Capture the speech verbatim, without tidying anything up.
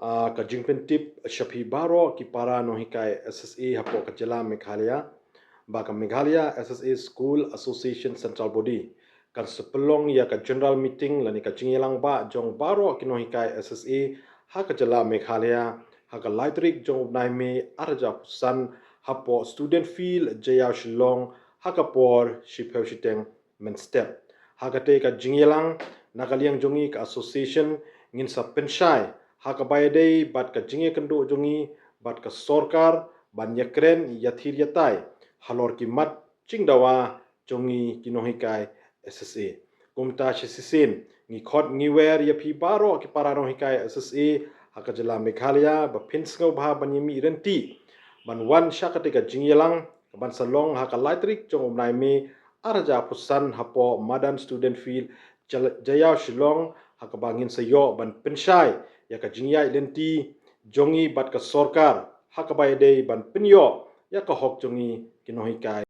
Ah, ka jingpyntip sha phi baroh ki para nonghikai S S A hapoh ka jylla Meghalaya, ba ka Meghalaya S S A School Association Central Body kan sa pynlong ïa ka general meeting lane ka jingïalang ba jong baroh ki nonghikai S S A ha ka jylla Meghalaya ha ka lai tarik jong u bnai May ar hajar arphew san hapoh Student Field, Jaïaw, Shillong, ha ka por shiphew shiteng mynstep. Ha katei ka jingïalang, na ka liang jong ngi ka association, ngin sa pynshai ha kaba ïadei bad ka jingïakynduh jong ngi bad ka sorkar ban ïakren ïathir ïatai halor ki mat jingdawa jong ngi ki nonghikai S S A. Kumta shisien, ngi khot ngi wer ïa phi baroh ki para nonghikai S S A ha ka jylla Meghalaya ba phin sngewbha ban ïamih lynti ban wan sha katei ka jingïalang kaban sa long ha ka lai tarik jong u bnai May ar hajar arphew san hapoh madan Student Field, Jal-, Jaïaw, Shillong, ha kaba ngin sa ïoh ban pynshai ïa ka jingïaid lynti jong ngi bad ka sorkar ha kaba ïadei ban pynïoh ïa ka hok jong ngi ki nonghikai